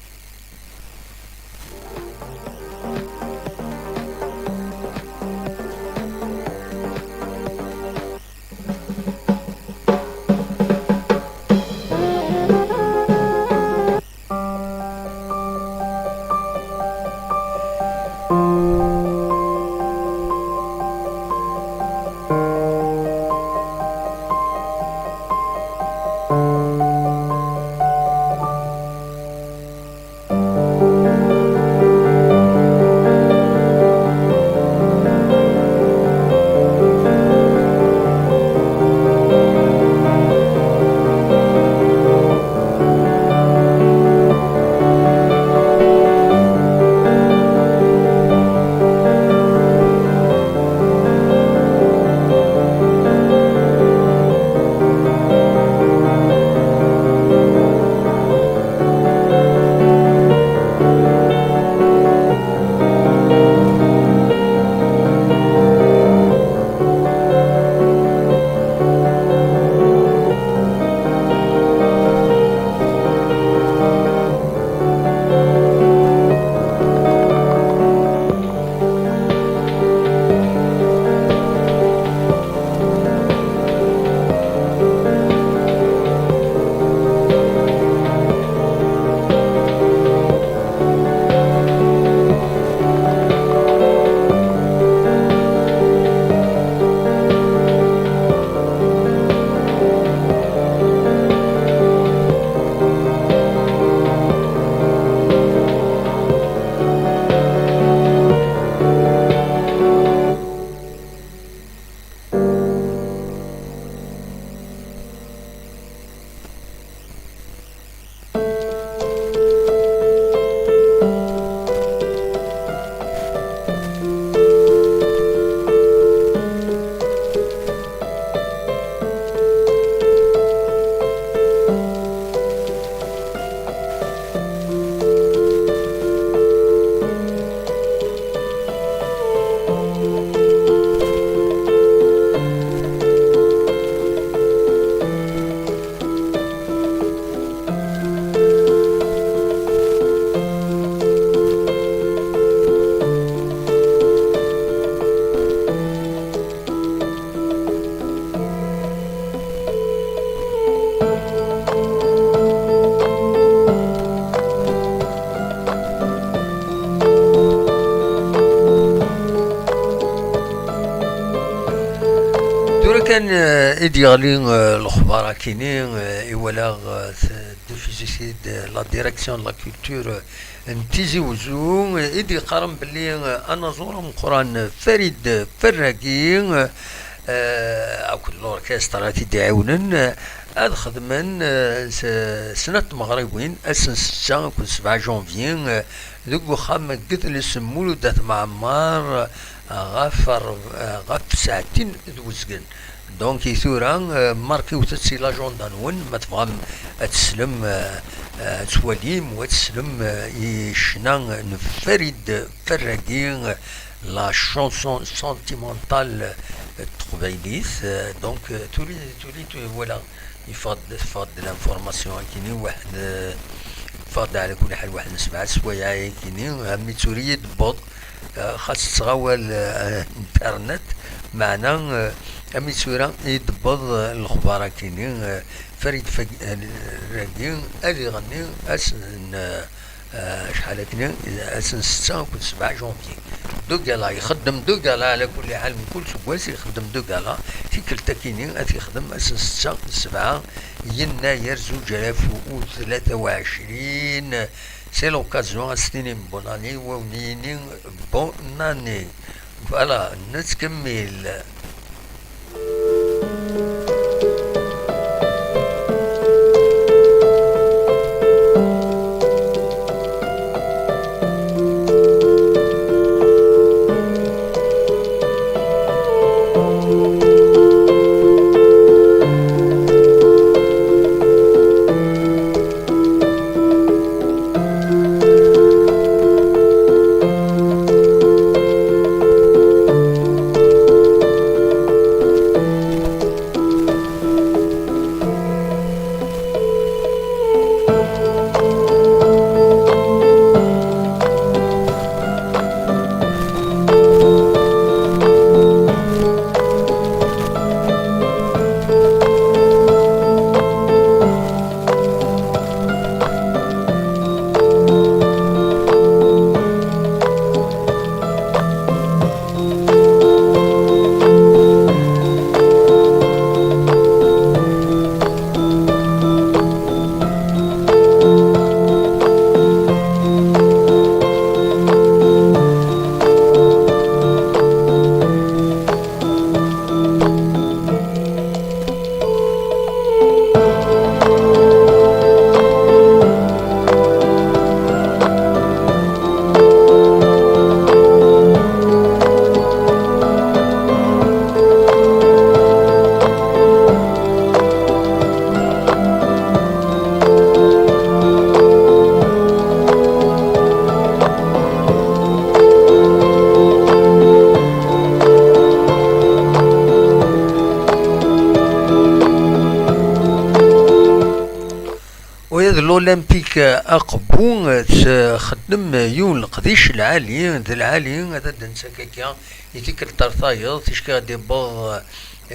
Kan, eh, i d-yeɣli, eh, lexbar akini, eh, i walaɣ, eh, t-, diffusé-t-id, eh, la direction de la culture, eh, n Tizi Wezzu, eh, i d-yeqqaren belli, eh, anaẓur ameqqran, eh, Farid Ferragi, eh, eh, akked l'orchestre ara t-id-iɛiwnen, eh, ad xedmen, eh, s-, snat tmeɣriwin, ass n ssetta akked sebɛa janvier, eh, deg uxxam n yidles Mulud At Mɛemmer, eh, ɣef rr-, eh, ɣef saɛtin d uzgen. Donc, i tura, eh, markiwet-tt si l'agenda-nwen, ma tebɣam ad teslem, eh, eh, ad twalim u ad teslem, eh, i ccna n Farid Ferragi, eh, la chanson sentimentale, eh, n teqbaylit. Eh, donc, eh, tuli, tuli, tu-, voilà, yeffeɣ-d, teffeɣ-d l'information akini, waḥed, eh, yeffeɣ-d ɛla kulli ḥal waḥed n sebɛa swayeɛ akini, am i tura i d-tewweḍ, eh, xas tettɣawal, eh, internet, meɛna, eh, am i tura i d-tewweḍ, eh, lexbar akini, eh, Farid Fag-, eh, Ragi, ad iɣenni ass n, eh, eh, acḥal akini, ass n ssetta akked sebɛa janvier. Deux galas, ixeddem deux galas, ɛla kulli ḥal, mkul seggas ixeddem deux galas, tikkelt akini ad t-ixdem ass n ssetta d sebɛa yennayer zuǧ alaf u tlata u ɛecrin. C'est l'occasion ad s-tinim bonne année, wa wen-yini bonne année. Voilà, nettkemmil. Ula d l'Olympique Aqbu txeddem yiwen leqdic lɛali, d lɛali ad d-nettak akka i tikkelt ar tayeḍ, ticki ad d-iwweḍ,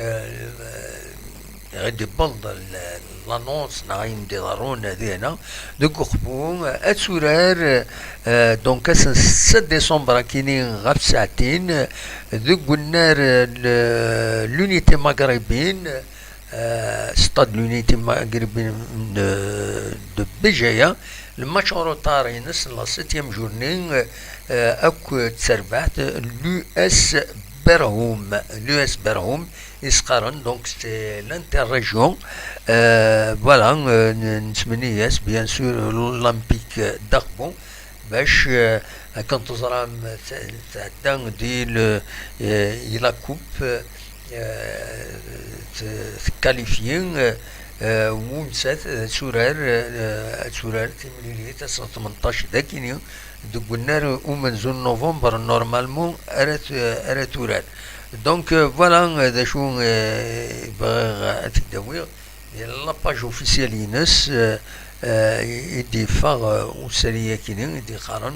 eh, ad d-iwweḍ l-, l'annonce neɣ ayen d-iḍerrun dina deg Uqbu, ad turar, eh, donc ass n setta décembre akini ɣef saɛtin, deg unnar, eh, l-, l'Unité Maghrébine, euh, Stade l'Unité Maghrébine de, de Béjaïa, le match en retard ines la septième journée, euh, akked terbaɛt l'U S Berhoum, l'U S Berhoum, i s-qqaren, donc c'est l'interrégion, euh, voilà, euh, n-, nettmenni-as, bien sûr, l'Olympique d'Aqbu, bac, euh, akken teẓram, t-, tɛedda di le, euh, i la coupe, euh, t-, tkalifyi, euh, euh, u nettat ad turar, euh, ad turar timlilit ass n tmenṭac dagini, deg unnar umenzu n novembre, normalement, ara t-, ara turar. Donc, euh, voilà, euh, d acu, euh, bɣiɣ ad t-id-awiɣ. Di la page officielle-ines, euh, euh, i d-yeffeɣ, euh, usalay-akini i d-yeqqaren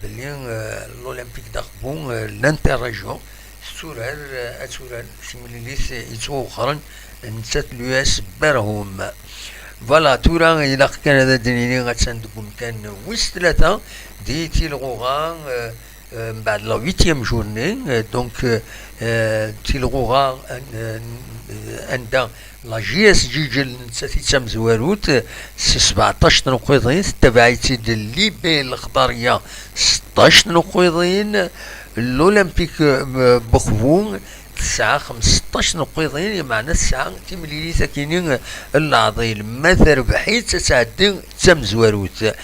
belli, euh, l'Olympique d'Aqbu, euh, l'interrégion, tetturar, euh, ad turar timlilit yettwawexren, nettat l'U S Berhoum. Voilà, tura ilaq kan ad d-nini attan deg umkan wis tlata, di Tilɣuɣa, euh, euh, mbeɛd la huitième journée, euh, donc, euh, eh, tilɣuɣa, an-, an-, anda la J S Ǧiǧel nettat i d tamezwarut, s sbeɛṭac n uqiḍin, tettabaɛ-itt-id Libé Lexḍariya, seṭṭac n uqiḍin, l'Olympique, eh, Bexbu, tesɛa xmesṭac n uqiḍin, meɛna tesɛa timlilit akini n leɛḍil. Ma terbeḥ-itt, ad tɛeddi d tamezwarut.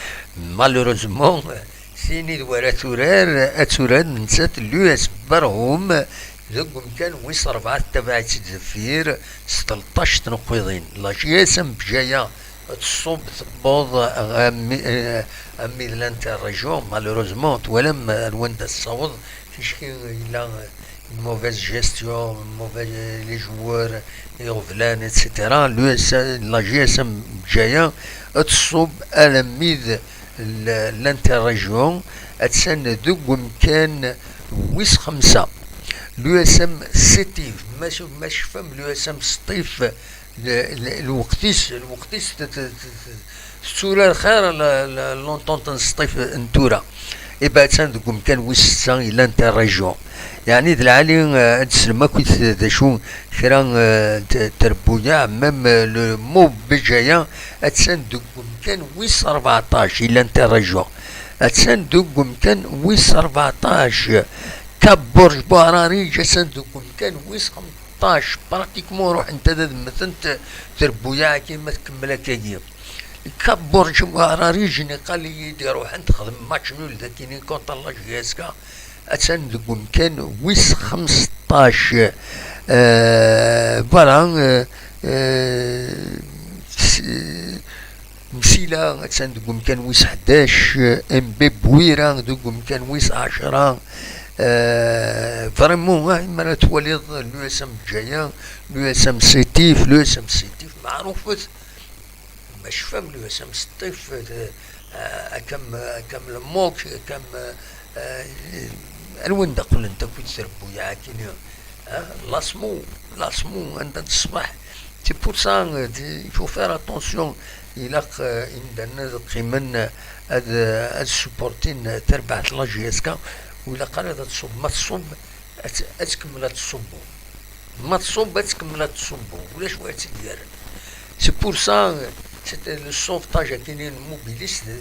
Malheureusement, tin i d wara turar, ad turar nettat l'U S Barhum deg umkan wis rebɛa, tettabaɛ-itt-id deffir s tleṭṭac n uqiḍin. La J S M Bǧaya teṣṣub, tewweḍ ɣer mi-, eh, armi d l'interrégion. Malheureusement, twalam ar wanda tessaweḍ, ticki yella une mauvaise gestion, mauvais, les joueurs, iɣeblan, et cetera. L'U S A, la J S M Bǧaya teṣṣub armi d l-, l'interrégion, attan deg umkan wis xemsa. L'U S M Sétif, ma, ma tecfam, l'U S M Sétif, l-, l-, lweqt-is, lweqt-is t-, t-, t-, t-, tetturar xir l-, l-, l'entente n Sétif n tura. Iba attan deg umkan wis setta i l'interrégion. Yeɛni d lɛali, eh, ad teslem akk d acu kra, eh, n t-, trebbuyaɛ, même, eh, le mot Bǧaya, attan deg umkan wis rbeɛṭac i l'interrégion. Attan deg umkan wis rbeɛṭac. Kaburj Buɛrariǧ, attan deg umkan wis xemṭac. Pratiquement ruḥent ad, ad mmtent trebbuyaɛ-agi ma tkemmel akkagi. Kaburj Buɛrariǧ, niqal-iyi-d, iruḥen texdem match nul dagini contre la J S K. Attan deg umkan wis xemseṭṭac. Euh, voilà, euh, euh, s-, Msila attan deg umkan wis ḥdac, Mbe Bwira deg umkan wis ɛecra. Euh, vraiment, ah, mi ara twaliḍ l'U S M Bǧaya, l'U S M Sétif, l'U S M Sétif, meɛrufet. Ma tecfam, l'U S M Sétif, euh, euh, akam, akam Lmuk, akam, euh, euh, ar wanda qqlent akk trebbuyaɛ akini, ah, Lasmu, Lasmu, anda d ṣṣbeḥ. C'est pour ça, euh, il faut faire attention. Ilaq, euh, imdanen ad qqimen, euh, ad, euh, ad supportin, euh, tarbaɛt n la J S K, u ilaq ara ad tṣubb. Ma tṣubb, ad, ad tkemmel ad tṣubbu. Ma tṣubb, ad tkemmel ad tṣubbu. Ulac wa ad tt-id-yerren. C'est pour ça, euh, c'est, euh, le sauvetage akini n Mobilis, euh,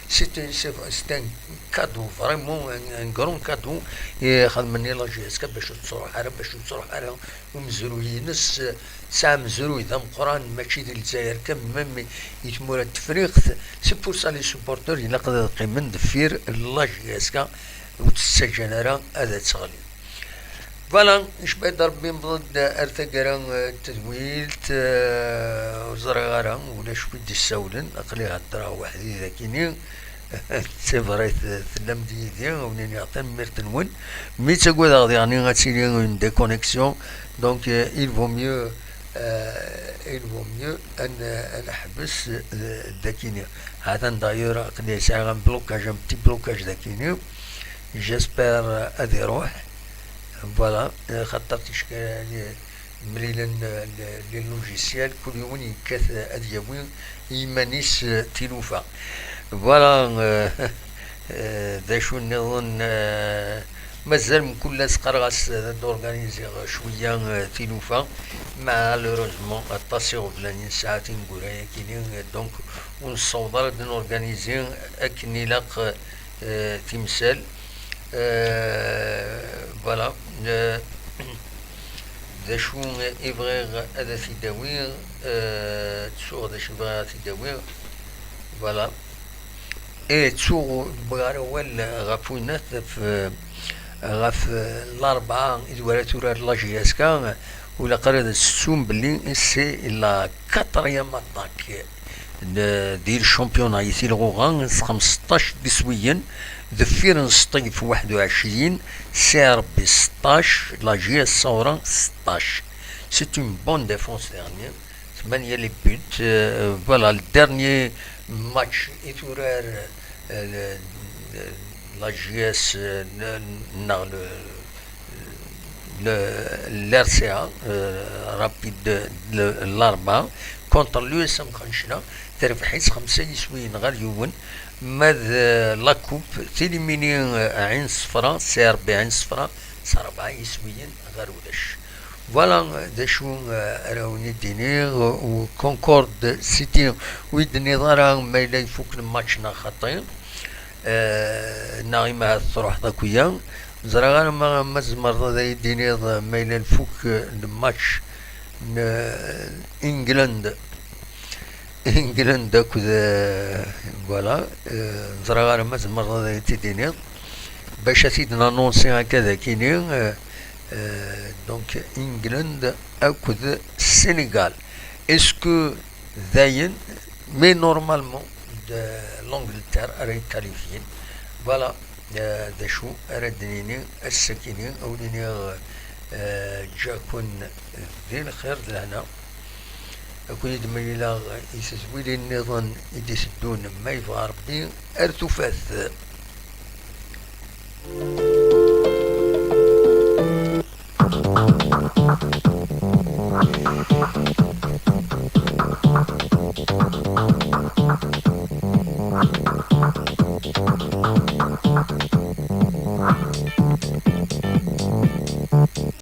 c'est un, c'est, c'est un cadeau, vraiment un, un grand cadeau i xedmen i la J S K, bac ur tettruḥ ara, bac ur tettruḥ ara umezruy-ines, eh, tesɛa amezruy d ameqqran, mačči di Lezzayer kan, même i tmura n Tefriqt. C'est pour ça les supporters ilaq ad qqimen deffir la J S K, ur tt-ttaǧǧan ara ad teɣli. Voilà, icba-d Rebbi, newweḍ-d ar taggara, eh, n tedwilt, eh, ur ẓriɣ ara, ulac wi d-issawlen, aql-i heddreɣ weḥd-i dagini. C'est vrai, t-, tellam-d yid-i, ad wen-iniɣ tanemmirt-nwen. Mi ttagadeɣ diɣen ad tili une déconnexion, donc, euh, il vaut mieux, euh, il vaut mieux ad n-, ad neḥbes, euh, dagini. Atan d'ailleurs aql-i sɛiɣ un blocage, un petit blocage dagini. J'espère, euh, ad iruḥ. Voilà, euh, xaṭer ticki, euh, mlilen, euh, le, les logiciels, kul yiwen yekkat, euh, ad yawi i yiman-is, euh, tilufa. Voilà, euh, euh, d acu nniḍen, euh, mazal mkul ass qqareɣ-as ad organiziɣ cwiya, euh, tilufa. Malheureusement, aṭas iɣeblan i nesɛa tineggura-yagi-ni, donc ur nessaweḍ ara ad n-organizi akken ilaq, euh, timsal. Euh, voilà. Euh, d acu i bɣiɣ ad t-id-awiɣ, euh, ttuɣ d acu i bɣiɣ ad t-id-awiɣ. Voilà. Et ttuɣ, bɣiɣ ara awal ɣef winat, ɣef, ɣef, euh, Larebɛa i d wara turar la J S K, u ilaq ara ad tettum belli c'est la quatrième attaque. N-, di le championnat i tilɣuɣa s xmesṭac d iswiyen, deffir n Sṭif waḥed u ɛecrin, C R B seṭṭac, la J S Saoura seṭṭac. C'est une bonne défense dernière. Tmanya les buts, euh, voilà, le dernier match i turar, euh, le, le, la J S, euh, ne-, neɣ le, le, l'R C A, euh, Rapide de, de l'Arba, contre l'U S M Khanchla, terbeḥ-itt xemsa yiswiyen ɣer yiwen, ma d, euh, la coupe, tilimini, euh, Ɛin Sefra, C R B Ɛin Sefra, s rebɛa yiswiyen ɣer ulac. Voilà d acu ara wen-id-iniɣ. U Concorde City, ur yi-d-tenniḍ ara ma yella ifuk lmatch neɣ xaṭi, neɣ ima ahat truḥeḍ akk-iya. Ẓriɣ ara ma, ma tzemreḍ ad yi-d-tiniḍ ma yella ifuk lmatch n England. England akked, voilà, ẓriɣ ara ma tzemreḍ ad yi-t-id-tiniḍ bac ad t-id-nanunsi akka d akini. Donc England akked Sénégal. Est-ce que dayen, mais normalement d l'Angleterre ara yekkalifyin. Voilà d acu ara d-nini ass-akini, a wen-iniɣ ǧǧa-ken di lxir d lehna. Ad ken-id-mlileɣ i tezwilin nniḍen i d-iteddun ma yebɣa Rebbi. Ar tufat.